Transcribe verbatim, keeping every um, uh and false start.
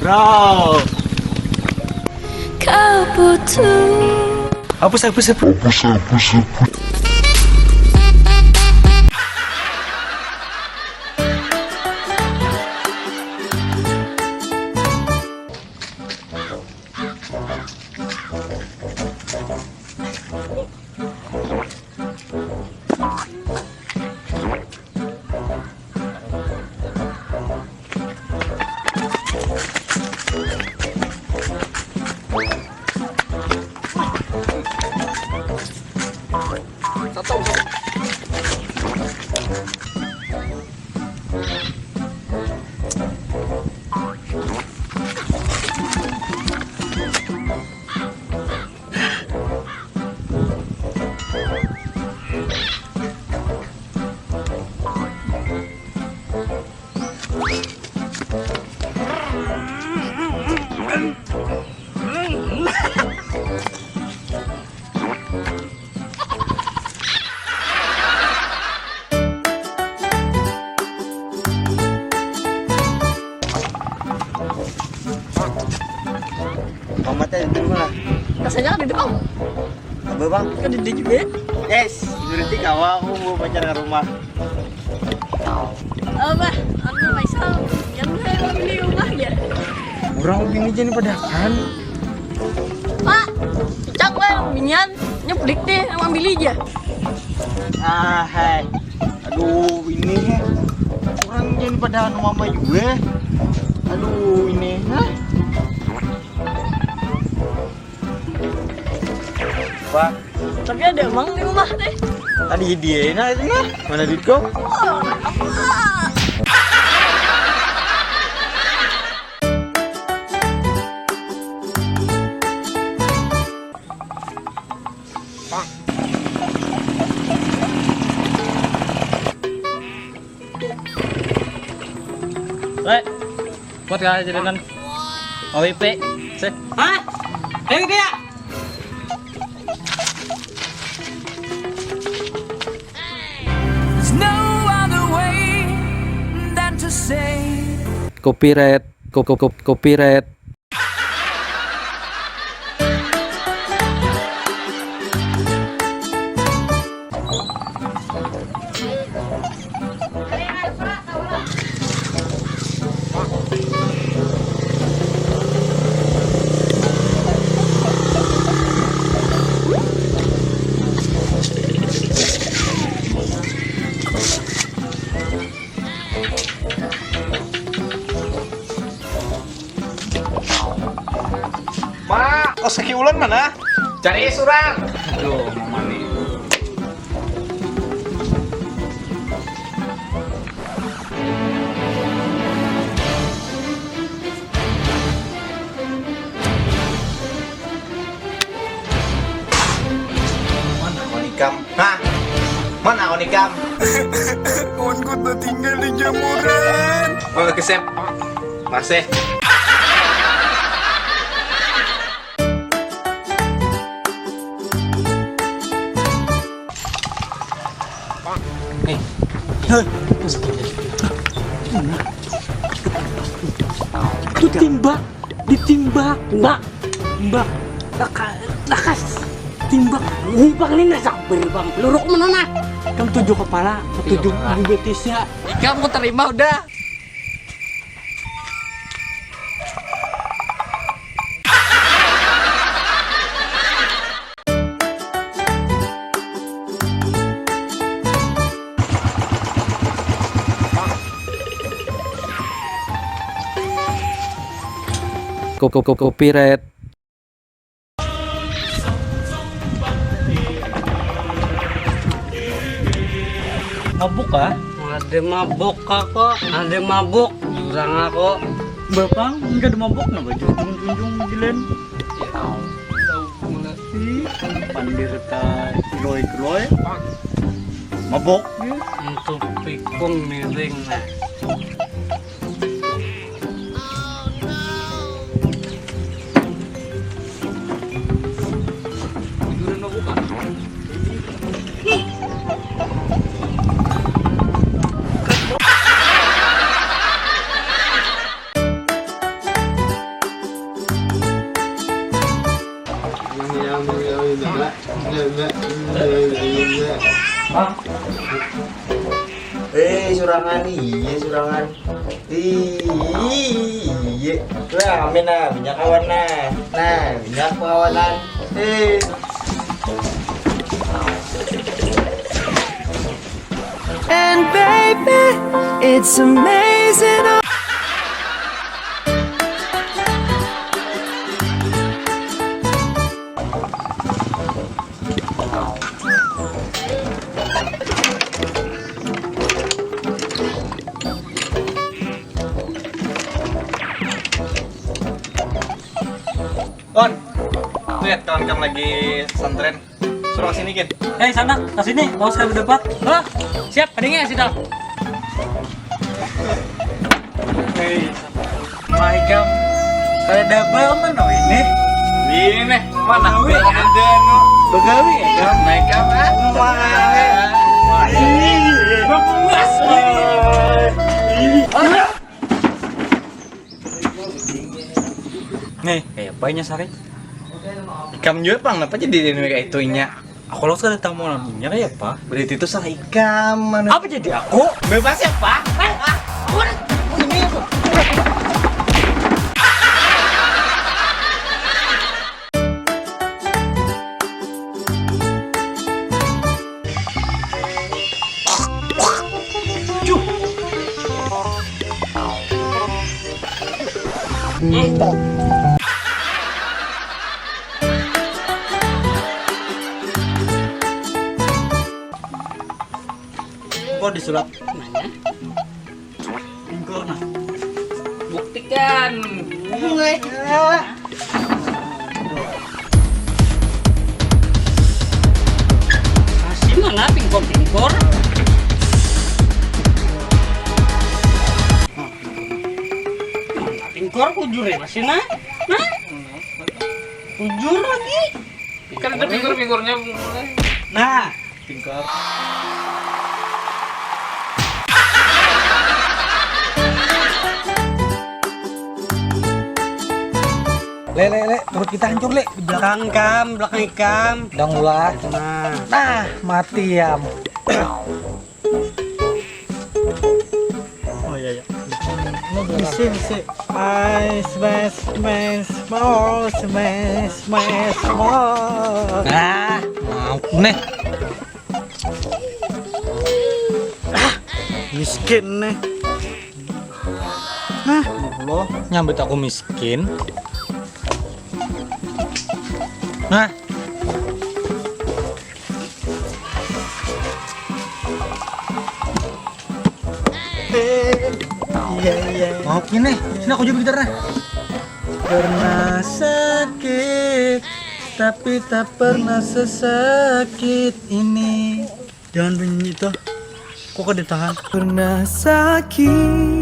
Bro. Kau butuh. Hapus, hapus, hapus. Mama teh di rumah. Rasanya kan di depan. Apa, Bang? Kan di, di juga. Yes, berarti kawa aku mau pacar ke rumah. Abah, anu Faisal, yang saya di rumah ya. Orang bini jadi padakan. Pak, cak lah binian, nyeplik deh, emang bili aja. Ah, hai. Aduh, ini orang jadi pada anu mama juga. Aduh, ini. Hah? Wah, tapi ada emang di rumah teh. Tadi dia nah itu nah. Mana duit kau? Oh, apa? Lek, kuat gak jalanan? O W P, sih. Hah? Ayo dia. There's no other way than to say. Copyright, ko- ko- ko- copyright. Ma, kos kaki ulun mana? Cari surang. Aduh, mama nih. Mana kawan ikam? Hah? Mana kawan ikam? Kawanku tertinggal di jamuran. Oh, kesep. Masih. Nih. Hah? Itu timbak, ditimbak. Timbak. Timbak. Laka-, lakas. Timbak. Timbak ini nggak sabar, Bang. Peluru mana, nah? Kan tujuh kepala, tujuh tujuh kepala. Di betisnya. Ikam ku terima udah. Ko- ko- ko- copyright. Mabuk kah? Ada mabuk aku, ada mabuk jurang aku. Bapang, enggak ada mabuk, nah baju junjung junjung gilen. Ya Allah, tahu pula. Ih, pandir ta kiloi-kiloi. Mabuk, ya. Untuk pikun miring, nah. Eh, surangan, iya, surangan. Iya. Wah, amin nah, minyak kawan nah. Nah, minyak kawanan. Eh. And baby, it's amazing. Kon, lihat kawan kamu lagi pesantren. Suruh sini, Kin. Eh, sana, ke sini, mau sekali dapat. Oh, siap, pentingnya sih dong. Hei, mai kam. Kada ada apa mana ini? Ini nih, mana? Begawi ya? Ada nu. Begawi ya, kam? Mai kam, ah. Wah. Ih, bagus. Ih. Nih, kayak apa inya sari? Ikam juga pang, apa jadi ini kayak itu inya? Aku lawas kada tahu mau namanya kayak apa. Berarti itu salah ikam, mana? Apa jadi aku? Bebas ya, Pak? Eh, ah, aku ini. Kok disulap? Nanya. Bingkor nah. Buktikan. Gue. Masih mana bingkor-bingkor? Mana bingkor kujur ya masih nah? Nah? Kujur lagi. Kan ada bingkor-bingkornya mulai. Nah. Tingkar. Le, le, le, perut kita hancur, le. Di belakang ikam, belakang ikam. Dang ulah. Nah. Nah, mati ya. Oh iya, iya. Misi, misi. Ais, mes, mes, mos, mes, mes, mos. Nah, mau nih. Ah, miskin nih. Nah, Allah. Nyambut aku miskin. Nah. Eh, iya, iya. Mau gini, sini aku juga gitar nah. Pernah sakit, tapi tak pernah sesakit ini. Jangan bunyi itu. Kok kada tahan? Pernah sakit,